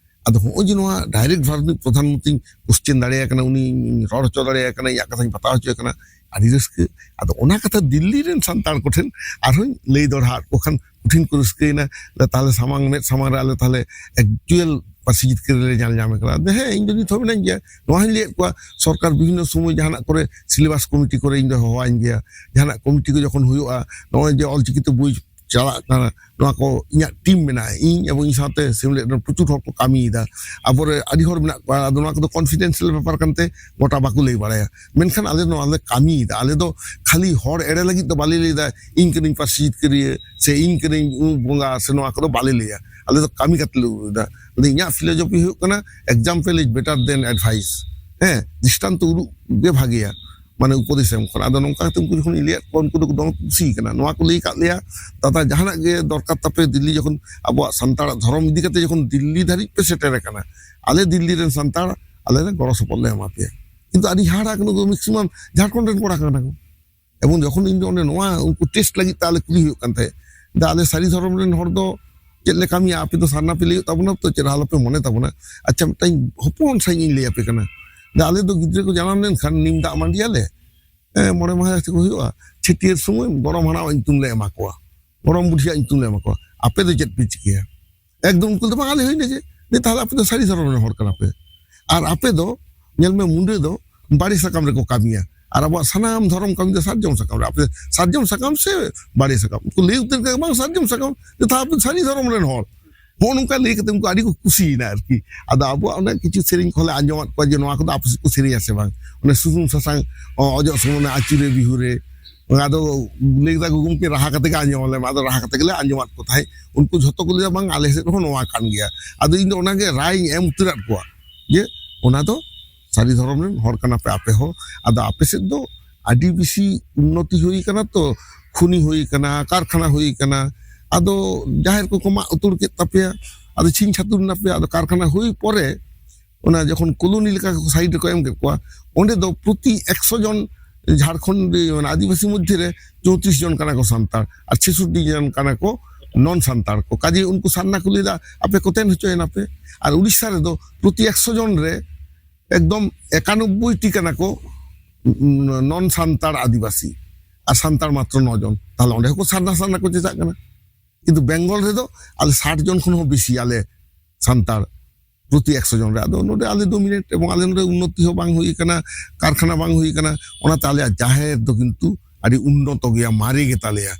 ᱟᱫᱚ ᱦᱚᱸᱜᱼᱚᱭ ᱡᱮ ᱱᱚᱣᱟ ᱰᱟᱭᱨᱮᱠᱴ ᱵᱷᱟᱨᱚᱛ ᱨᱤᱱᱤᱡ ᱯᱨᱚᱫᱷᱟᱱ ᱢᱚᱱᱛᱨᱤᱧ ᱠᱚᱥᱪᱮᱱ ᱫᱟᱲᱮᱭᱟᱭ ᱠᱟᱱᱟ, ᱩᱱᱤᱧ ᱨᱚᱲ ᱦᱚᱪᱚ ᱫᱟᱲᱮᱭᱟᱭ ᱠᱟᱱᱟ, ᱤᱧᱟᱹᱜ ᱠᱟᱛᱷᱟᱧ ᱵᱟᱛᱟᱣ ᱦᱚᱪᱚᱭᱮ ᱠᱟᱱᱟ, ᱟᱹᱰᱤ ᱨᱟᱹᱥᱠᱟᱹ᱾ ᱟᱫᱚ ᱚᱱᱟ ᱠᱟᱛᱷᱟ ᱫᱤᱞᱞᱤ ᱨᱮᱱ ᱥᱟᱱᱛᱟᱲ ᱠᱚᱴᱷᱮᱱ ᱟᱨᱦᱚᱸᱧ ᱞᱟᱹᱭ ᱫᱚᱦᱲᱟ ᱟᱫ ᱠᱚ ᱠᱷᱟᱱ ᱠᱚᱴᱷᱤᱱ ᱠᱚ ᱨᱟᱹᱥᱠᱟᱹᱭᱮᱱᱟ᱾ ᱞᱮ, ᱛᱟᱦᱞᱮ ᱥᱟᱢᱟᱝ, ᱢᱮᱫ ᱥᱟᱢᱟᱝ ᱨᱮ ᱟᱞᱮ ᱛᱟᱦᱞᱮ ᱮᱠᱪᱩᱭᱟᱞ ᱯᱟᱹᱨᱥᱤ ᱡᱤᱛᱠᱟᱹᱨ ᱞᱮ ᱧᱮᱞ ᱧᱟᱢᱮ ᱠᱟᱱᱟ᱾ ᱟᱫᱚ ᱦᱮᱸ, ᱤᱧ ᱫᱚ ᱱᱤᱛ ᱦᱚᱸ ᱢᱮᱱᱟᱹᱧ ᱜᱮᱭᱟ᱾ ᱱᱚᱣᱟ ᱦᱚᱸᱧ ᱞᱟᱹᱭᱮᱫ ᱠᱚᱣᱟ, ᱥᱚᱨᱠᱟᱨ ᱵᱤᱵᱷᱤᱱᱱᱚ ᱥᱚᱢᱚᱭ ᱡᱟᱦᱟᱱᱟᱜ ᱠᱚᱨᱮ ᱥᱤᱞᱮᱵᱟᱥ ᱠᱚᱢᱤᱴᱤ ᱠᱚᱨᱮ ᱤᱧ ᱫᱚ ᱦᱚᱦᱚᱣᱟᱹᱧ ᱜᱮᱭᱟ᱾ ᱡᱟᱦᱟᱱᱟᱜ ᱠᱚᱢᱤᱴᱤ ᱠᱚ ᱡᱚᱠᱷᱚᱱ ᱦᱩᱭᱩᱜᱼᱟ, ᱱᱚᱜᱼᱚᱭ ᱡᱮ ᱚᱞᱪᱤᱠᱤᱛᱮ ᱵᱳᱭ ᱪᱟᱞᱟᱜ ᱠᱟᱱᱟ, ᱱᱚᱣᱟ ᱠᱚ ᱤᱧᱟᱹᱜ ᱴᱤᱢ ᱢᱮᱱᱟᱜᱼᱟ, ᱤᱧ ᱮᱵᱚᱝ ᱤᱧ ᱥᱟᱶᱛᱮ ᱥᱮᱢᱞᱮᱫ ᱨᱮᱱ ᱯᱨᱚᱪᱩᱨ ᱦᱚᱲ ᱠᱚ ᱠᱟᱹᱢᱤᱭᱮᱫᱟ᱾ ᱟᱵᱚᱨᱮ ᱟᱹᱰᱤ ᱦᱚᱲ ᱢᱮᱱᱟᱜ ᱠᱚᱣᱟ, ᱟᱫᱚ ᱱᱚᱣᱟ ᱠᱚᱫᱚ ᱠᱚᱱᱯᱷᱤᱰᱮᱱᱥᱤᱭᱟᱞ ᱵᱮᱯᱟᱨ ᱠᱟᱱᱛᱮ ᱜᱚᱴᱟ ᱵᱟᱠᱚ ᱞᱟᱹᱭ ᱵᱟᱲᱟᱭᱟ᱾ ᱢᱮᱱᱠᱷᱟᱱ ᱟᱞᱮ ᱱᱚᱣᱟ ᱞᱮ ᱠᱟᱹᱢᱤᱭᱮᱫᱟ᱾ ᱟᱞᱮ ᱫᱚ ᱠᱷᱟᱹᱞᱤ ᱦᱚᱲ ᱮᱲᱮ ᱞᱟᱹᱜᱤᱫ ᱫᱚ ᱵᱟᱞᱮ ᱞᱟᱹᱭᱫᱟ, ᱤᱧ ᱠᱟᱹᱱᱟᱹᱧ ᱯᱟᱹᱨᱥᱤ ᱡᱤᱛᱠᱟᱹᱨᱤᱭᱟᱹ ᱥᱮ ᱤᱧ ᱠᱟᱹᱱᱟᱹᱧ ᱩᱢᱩᱠ ᱵᱚᱸᱜᱟ ᱥᱮ ᱱᱚᱣᱟ ᱠᱚᱫᱚ ᱵᱟᱞᱮ ᱞᱟᱹᱭᱟ᱾ ᱟᱞᱮ ᱫᱚ ᱠᱟᱹᱢᱤ ᱠᱟᱛᱮ ᱞᱮ ᱩᱫᱩᱜ ᱮᱫᱟ᱾ ᱟᱫᱚ ᱤᱧᱟᱹᱜ ᱯᱷᱤᱞᱳᱡᱚᱯᱷᱤ ᱦᱩᱭᱩᱜ ᱠᱟᱱᱟ, example is better than advice᱾ ᱦᱮᱸ, ᱫᱨᱤᱥᱴᱟᱱᱛᱚ ᱩᱫᱩᱜ ᱜᱮ ᱵᱷᱟᱜᱮᱭᱟ, ᱢᱟᱱᱮ ᱩᱯᱚᱫᱮᱥ ᱮᱢ ᱠᱷᱚᱱ᱾ ᱟᱫᱚ ᱱᱚᱝᱠᱟ ᱠᱟᱛᱮ ᱩᱱᱠᱩ ᱡᱚᱠᱷᱚᱱ ᱤᱧ ᱞᱟᱹᱭᱟᱫ ᱠᱚᱣᱟ, ᱩᱱᱠᱩ ᱫᱚ ᱫᱚᱢᱮ ᱠᱚ ᱠᱩᱥᱤ ᱠᱟᱱᱟ᱾ ᱱᱚᱣᱟ ᱠᱚ ᱞᱟᱹᱭ ᱠᱟᱫ ᱞᱮᱭᱟ, "ᱫᱟᱫᱟ, ᱡᱟᱦᱟᱱᱟᱜ ᱜᱮ ᱫᱚᱨᱠᱟᱨ ᱛᱟᱯᱮ, ᱫᱤᱞᱞᱤ ᱡᱚᱠᱷᱚᱱ ᱟᱵᱚᱣᱟᱜ ᱥᱟᱱᱛᱟᱲᱟᱜ ᱫᱷᱚᱨᱚᱢ ᱤᱫᱤ ᱠᱟᱛᱮ ᱡᱚᱠᱷᱚᱱ ᱫᱤᱞᱞᱤ ᱫᱷᱟᱹᱨᱤᱡ ᱯᱮ ᱥᱮᱴᱮᱨ ᱟᱠᱟᱱᱟ, ᱟᱞᱮ ᱫᱤᱞᱞᱤ ᱨᱮᱱ ᱥᱟᱱᱛᱟᱲ, ᱟᱞᱮ ᱞᱮ ᱜᱚᱲᱚ ᱥᱚᱯᱚᱦᱚᱫ ᱞᱮ ᱮᱢᱟ ᱯᱮᱭᱟ᱾" ᱠᱤᱱᱛᱩ ᱟᱹᱰᱤ ᱦᱟᱦᱟᱲᱟ ᱠᱟᱱᱟ ᱠᱚ, ᱢᱮᱠᱥᱤᱢᱟᱢ ᱡᱷᱟᱲᱠᱷᱚᱸᱰ ᱨᱮᱱ ᱠᱚᱲᱟ ᱠᱟᱱᱟ ᱠᱚ᱾ ᱮᱵᱚᱝ ᱡᱚᱠᱷᱚᱱ ᱤᱧ ᱫᱚ ᱚᱸᱰᱮ ᱱᱚᱣᱟ ᱩᱱᱠᱩ ᱴᱮᱥᱴ ᱞᱟᱹᱜᱤᱫ ᱛᱮ ᱟᱞᱮ ᱠᱩᱞᱤ ᱦᱩᱭᱩᱜ ᱠᱟᱱ ᱛᱟᱦᱮᱸᱫ, ᱫᱟ, ᱟᱞᱮ ᱥᱟᱹᱨᱤ ᱫᱷᱚᱨᱚᱢ ᱨᱮᱱ ᱦᱚᱲ ᱫᱚ ᱪᱮᱫ ᱞᱮ ᱠᱟᱹᱢᱤᱭᱟ, ᱟᱯᱮ ᱫᱚ ᱥᱟᱨᱱᱟ ᱯᱮ ᱞᱟᱹᱭᱚᱜ ᱛᱟᱵᱚᱱᱟ ᱛᱚ, ᱪᱮᱫ ᱟᱞᱚᱯᱮ ᱢᱚᱱᱮ ᱛᱟᱵᱚᱱᱟ᱾ ᱟᱪᱪᱷᱟ, ᱢᱤᱫᱴᱟᱝ ᱦᱚᱯᱚᱱ ᱥᱟᱺᱦᱤᱡ ᱤᱧ ᱞᱟᱹᱭ ᱟᱯᱮ ᱠᱟᱱᱟ᱾ ᱫᱟ, ᱟᱞᱮ ᱫᱚ ᱜᱤᱫᱽᱨᱟᱹ ᱠᱚ ᱡᱟᱱᱟᱢ ᱞᱮᱱᱠᱷᱟᱱ ᱱᱤᱢ ᱫᱟᱜ ᱢᱟᱹᱰᱤᱭᱟᱞᱮ, ᱮ, ᱢᱚᱬᱮ ᱢᱟᱦᱟ ᱪᱮᱫ ᱠᱚ ᱦᱩᱭᱩᱜᱼᱟ, ᱪᱷᱟᱹᱴᱭᱟᱹᱨ ᱥᱚᱢᱚᱭ ᱜᱚᱲᱚᱢ ᱦᱟᱲᱟᱢᱟᱜ ᱧᱩᱛᱩᱢ ᱞᱮ ᱮᱢᱟ ᱠᱚᱣᱟ, ᱜᱚᱲᱚᱢ ᱵᱩᱰᱷᱤᱭᱟᱜ ᱧᱩᱛᱩᱢ ᱞᱮ ᱮᱢᱟ ᱠᱚᱣᱟ᱾ ᱟᱯᱮ ᱫᱚ ᱪᱮᱫ ᱯᱮ ᱪᱤᱠᱟᱹᱭᱟ? ᱮᱠᱫᱚᱢ ᱩᱱᱠᱩ ᱫᱚ ᱵᱟᱝ, ᱟᱞᱮ ᱦᱩᱭᱱᱟ ᱡᱮ, ᱫᱮ, ᱛᱟᱦᱞᱮ ᱟᱯᱮ ᱫᱚ ᱥᱟᱹᱨᱤ ᱫᱷᱚᱨᱚᱢ ᱨᱮᱱ ᱦᱚᱲ ᱠᱟᱱᱟ ᱯᱮ᱾ ᱟᱨ ᱟᱯᱮ ᱫᱚ, ᱧᱮᱞ ᱢᱮ, ᱢᱩᱰᱟᱹ ᱫᱚ ᱵᱟᱲᱮ ᱥᱟᱠᱟᱢ ᱨᱮᱠᱚ ᱠᱟᱹᱢᱤᱭᱟ, ᱟᱨ ᱟᱵᱚᱣᱟᱜ ᱥᱟᱱᱟᱢ ᱫᱷᱚᱨᱚᱢ ᱠᱟᱹᱢᱤ ᱫᱚ ᱥᱟᱨᱡᱚᱢ ᱥᱟᱠᱟᱢ ᱨᱮ᱾ ᱟᱯᱮ ᱥᱟᱨᱡᱚᱢ ᱥᱟᱠᱟᱢ ᱥᱮ ᱵᱟᱲᱮ ᱥᱟᱠᱟᱢ? ᱩᱱᱠᱩ ᱞᱟᱹᱭ ᱩᱛᱟᱹᱨ ᱠᱟᱜ, "ᱵᱟᱝ, ᱥᱟᱨᱡᱚᱢ ᱥᱟᱠᱟᱢ᱾" ᱫᱮ, ᱛᱟᱦᱞᱮ ᱟᱯᱮ ᱫᱚ ᱥᱟᱹᱨᱤ ᱫᱷᱚᱨᱚᱢ ᱨᱮᱱ ᱦᱚᱲ᱾ ᱦᱚᱸᱜᱼᱚ ᱱᱚᱝᱠᱟ ᱞᱟᱹᱭ ᱠᱟᱛᱮ ᱩᱱᱠᱩ ᱟᱹᱰᱤ ᱠᱚ ᱠᱩᱥᱤᱭᱮᱱᱟ ᱟᱨᱠᱤ᱾ ᱟᱫᱚ ᱟᱵᱚᱣᱟᱜ ᱚᱱᱮ ᱠᱤᱪᱷᱩ ᱥᱮᱨᱮᱧ ᱠᱚᱞᱮ ᱟᱸᱡᱚᱢᱟᱫ ᱠᱚᱣᱟ ᱡᱮ ᱱᱚᱣᱟ ᱠᱚᱫᱚ ᱟᱯᱮ ᱥᱮᱫ ᱠᱚ ᱥᱮᱨᱮᱧᱟ ᱥᱮ ᱵᱟᱝ, ᱚᱱᱮ ᱥᱩᱱᱩᱢ ᱥᱟᱥᱟᱝ, ᱚ, ᱚᱡᱚᱜ ᱥᱚᱢᱚᱭ ᱚᱱᱮ ᱟᱹᱪᱩᱨᱮ ᱵᱤᱦᱩᱨᱮ, ᱟᱫᱚ ᱞᱟᱹᱭ ᱠᱮᱫᱟ ᱠᱚ, "ᱜᱚᱢᱠᱮ, ᱨᱟᱦᱟ ᱠᱟᱛᱮ ᱜᱮ ᱟᱸᱡᱚᱢ ᱟᱞᱮ ᱢᱮ᱾" ᱟᱫᱚ ᱨᱟᱦᱟ ᱠᱟᱛᱮ ᱜᱮᱞᱮ ᱟᱸᱡᱚᱢᱟᱫ ᱠᱚ ᱛᱟᱦᱮᱸᱫ᱾ ᱩᱱᱠᱩ ᱡᱷᱚᱛᱚ ᱠᱚ ᱞᱟᱹᱭᱫᱟ, "ᱵᱟᱝ, ᱟᱞᱮ ᱥᱮᱫ ᱦᱚᱸ ᱱᱚᱣᱟ ᱠᱟᱱ ᱜᱮᱭᱟ᱾" ᱟᱫᱚ ᱤᱧ ᱫᱚ ᱚᱱᱟᱜᱮ ᱨᱟᱭ ᱤᱧ ᱮᱢ ᱩᱛᱟᱹᱨᱟᱫ ᱠᱚᱣᱟ ᱡᱮ ᱚᱱᱟ ᱫᱚ ᱥᱟᱹᱨᱤ ᱫᱷᱚᱨᱚᱢ ᱨᱮᱱ ᱦᱚᱲ ᱠᱟᱱᱟ ᱯᱮ ᱟᱯᱮ ᱦᱚᱸ᱾ ᱟᱫᱚ ᱟᱯᱮ ᱥᱮᱫ ᱫᱚ ᱟᱹᱰᱤ ᱵᱮᱥᱤ ᱩᱱᱱᱚᱛᱤ ᱦᱩᱭ ᱠᱟᱱᱟ ᱛᱚ, ᱠᱷᱩᱱᱤ ᱦᱩᱭ ᱠᱟᱱᱟ, ᱠᱟᱨᱠᱷᱟᱱᱟ ᱦᱩᱭ ᱠᱟᱱᱟ, ᱟᱫᱚ ᱡᱟᱦᱮᱨ ᱠᱚᱠᱚ ᱢᱟᱜ ᱩᱛᱟᱹᱨ ᱠᱮᱫ ᱛᱟᱯᱮᱭᱟ, ᱟᱫᱚ ᱪᱷᱤᱝ ᱪᱷᱟᱹᱛᱩᱨ ᱮᱱᱟᱯᱮ, ᱟᱫᱚ ᱠᱟᱨᱠᱷᱟᱱᱟ ᱦᱩᱭ ᱯᱚᱨᱮ ᱚᱱᱟ ᱡᱚᱠᱷᱚᱱ ᱠᱚᱞᱚᱱᱤ ᱞᱮᱠᱟ ᱠᱚ ᱥᱟᱭᱤᱰ ᱨᱮᱠᱚ ᱮᱢ ᱠᱮᱫ ᱠᱚᱣᱟ, ᱚᱸᱰᱮ ᱫᱚ ᱯᱨᱚᱛᱤ ᱮᱠᱥᱚ ᱡᱚᱱ ᱡᱷᱟᱲᱠᱷᱚᱸᱰ ᱢᱟᱱᱮ ᱟᱹᱫᱤᱵᱟᱹᱥᱤ ᱢᱚᱫᱽᱫᱷᱮ ᱨᱮ ᱪᱳᱭᱛᱨᱤᱥ ᱡᱚᱱ ᱠᱟᱱᱟ ᱠᱚ ᱥᱟᱱᱛᱟᱲ ᱟᱨ ᱪᱷᱮᱥᱚᱴᱴᱤ ᱡᱚᱱ ᱠᱟᱱᱟ ᱠᱚ ᱱᱚᱱ ᱥᱟᱱᱛᱟᱲ ᱠᱚ᱾ ᱠᱟᱡᱮ ᱩᱱᱠᱩ ᱥᱟᱨᱱᱟ ᱠᱚ ᱞᱟᱹᱭ ᱮᱫᱟ, ᱟᱯᱮ ᱠᱚ ᱛᱮᱱ ᱦᱚᱪᱚᱭᱮᱱᱟ ᱯᱮ᱾ ᱟᱨ ᱩᱲᱤᱥᱥᱟ ᱨᱮᱫᱚ ᱯᱨᱚᱛᱤ ᱮᱠᱥᱚ ᱡᱚᱱ ᱨᱮ ᱮᱠᱫᱚᱢ ᱮᱠᱟᱱᱚᱵᱵᱳᱭ ᱴᱤ ᱠᱟᱱᱟ ᱠᱚ ᱱᱚᱱ ᱥᱟᱱᱛᱟᱲ ᱟᱹᱫᱤᱵᱟᱹᱥᱤ, ᱟᱨ ᱥᱟᱱᱛᱟᱲ ᱢᱟᱛᱨᱚ ᱱᱚ ᱡᱚᱱ᱾ ᱛᱟᱦᱞᱮ ᱚᱸᱰᱮ ᱦᱚᱸᱠᱚ ᱥᱟᱨᱱᱟ ᱥᱟᱨᱱᱟ ᱠᱚ ᱪᱮᱪᱟᱜ ᱠᱟᱱᱟ᱾ ᱠᱤᱱᱛᱩ ᱵᱮᱝᱜᱚᱞ ᱨᱮᱫᱚ ᱟᱞᱮ ᱥᱟᱴ ᱡᱚᱱ ᱠᱷᱚᱱ ᱦᱚᱸ ᱵᱮᱥᱤ ᱟᱞᱮ ᱥᱟᱱᱛᱟᱲ ᱯᱨᱚᱛᱤ ᱮᱠᱥᱚ ᱡᱚᱱ ᱨᱮ᱾ ᱟᱫᱚ ᱱᱚᱰᱮ ᱟᱞᱮ ᱰᱳᱢᱤᱱᱮᱴ, ᱮᱵᱚᱝ ᱟᱞᱮ ᱱᱚᱰᱮ ᱩᱱᱱᱚᱛᱤ ᱦᱚᱸ ᱵᱟᱝ ᱦᱩᱭ ᱟᱠᱟᱱᱟ, ᱠᱟᱨᱠᱷᱟᱱᱟ ᱵᱟᱝ ᱦᱩᱭ ᱟᱠᱟᱱᱟ, ᱚᱱᱟᱛᱮ ᱟᱞᱮᱭᱟᱜ ᱡᱟᱦᱮᱨ ᱫᱚ ᱠᱤᱱᱛᱩ ᱟᱹᱰᱤ ᱩᱱᱱᱚᱛᱚ ᱜᱮᱭᱟ, ᱢᱟᱨᱮ ᱜᱮᱛᱟᱞᱮᱭᱟ,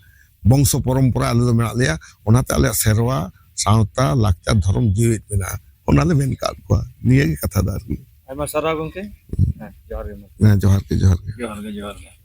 ᱵᱚᱝᱥᱚ ᱯᱚᱨᱚᱢᱯᱚᱨᱟ ᱟᱞᱮ ᱫᱚ ᱢᱮᱱᱟᱜ ᱞᱮᱭᱟ, ᱚᱱᱟᱛᱮ ᱟᱞᱮᱭᱟᱜ ᱥᱮᱨᱣᱟ, ᱥᱟᱶᱛᱟ, ᱞᱟᱠᱪᱟᱨ, ᱫᱷᱚᱨᱚᱢ ᱡᱤᱣᱮᱫ ᱢᱮᱱᱟᱜᱼᱟ᱾ ᱚᱱᱟᱞᱮ ᱢᱮᱱ ᱠᱟᱜ ᱠᱚᱣᱟ᱾ ᱱᱤᱭᱟᱹ ᱜᱮ ᱠᱟᱛᱷᱟ ᱫᱚ ᱟᱨᱠᱤ᱾ ᱟᱭᱢᱟ ᱥᱟᱨᱦᱟᱣ ᱜᱚᱢᱠᱮ᱾ ᱦᱮᱸ, ᱡᱚᱦᱟᱨ ᱜᱮ ᱢᱟ᱾ ᱦᱮᱸ, ᱡᱚᱦᱟᱨ ᱜᱮ, ᱡᱚᱦᱟᱨ ᱜᱮ᱾ ᱡᱚᱦᱟᱨ ᱜᱮ, ᱡᱚᱦᱟᱨ ᱜᱮ᱾